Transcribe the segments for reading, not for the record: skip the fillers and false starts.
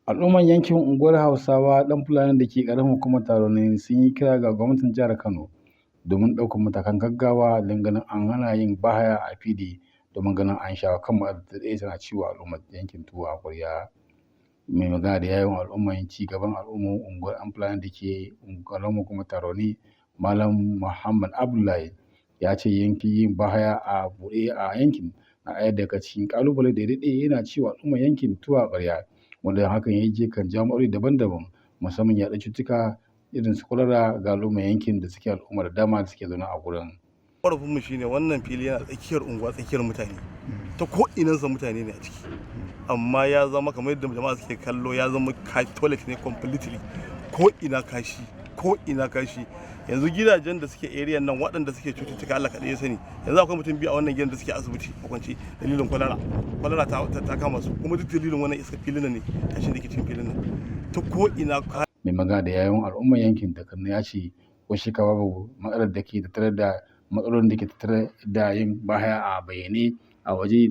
Al'umman yankin unguwar Hausawa ɗan Fulani da ke ƙaramar hukumar Tarauni sun yi kira ga gwamnatin jihar Kano domin ɗaukar matakan gaggawa don ganin an hana yin bahaya a fili domin ganin an shawo kan matsalar da ta daɗe tana ciwa al'ummar yankin tuwo a ƙwarya. Mai magana da yawun al'umman ci gaban al'ummar unguwar ɗan Fulani da ke ƙaramar hukumar Tarauni, Malam Muhammad Abdullahi, ya ce yankin yin bahaya a buɗe a yankin na ɗaya daga cikin ƙalubale da ya daɗe yana ciwa al'ummar yankin tuwo a ƙwarya, wanda hakan yake kan jawo matsaloli daban-daban, musamman yaɗa cututtuka irin su kwalara ga al'ummar yankin da suke al'umma da dama da suke zaune a gurin. Ƙorafinmu shine wannan fili yana tsakiyar unguwa, tsakiyar mutane, ta ko inansa mutane ne a ciki, amma ya zama kamar yadda jama'a suke kallo, ya zama toilet ne completely, ko ina kashi, ko ina kashi. Yanzu gidajen da suke area nan, waɗanda suke cututtuka, Allah kaɗai ya sani. Yanzu akwai mutum 2 a wannan gidan da suke asibiti a kwance dalilin kwalara. Kwalara ta kama su, kuma duk dalilin wannan iska filin nan ne, kashin da ke cikin filin nan ta ko ina. Mai magana da yawun al'ummar yankin da Kano ya ce ko shakka babu matsalar da ke tattare da matsalolin da ke tattare da yin bahaya a bayyane a waje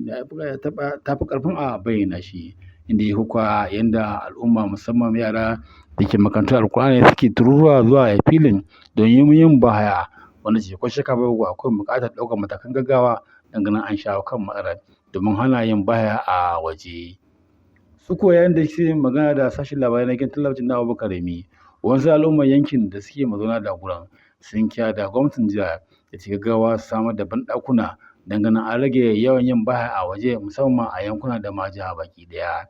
ta fi ƙarfin a bayyana shi, inda ya koka yanda al'umma, musamman yara da ke makarantar Alkur'ani, suke tururuwa zuwa filin don yin bahaya, wanda ce ko shakka babu akwai buƙatar ɗaukar matakan gaggawa don ganin an shawo kan matsalar domin hana yin bahaya a waje. Su kuwa yayin da suke magana da sashen labarai na gidan talabijin na Abubakar Remi, wasu al'ummar yankin da suke mazauna da gurin sun kira da gwamnatin jihar da ta gaggawa samar da banɗakuna don ganin an rage yawan yin bahaya a waje, musamman a yankuna da ma jiha baki ɗaya.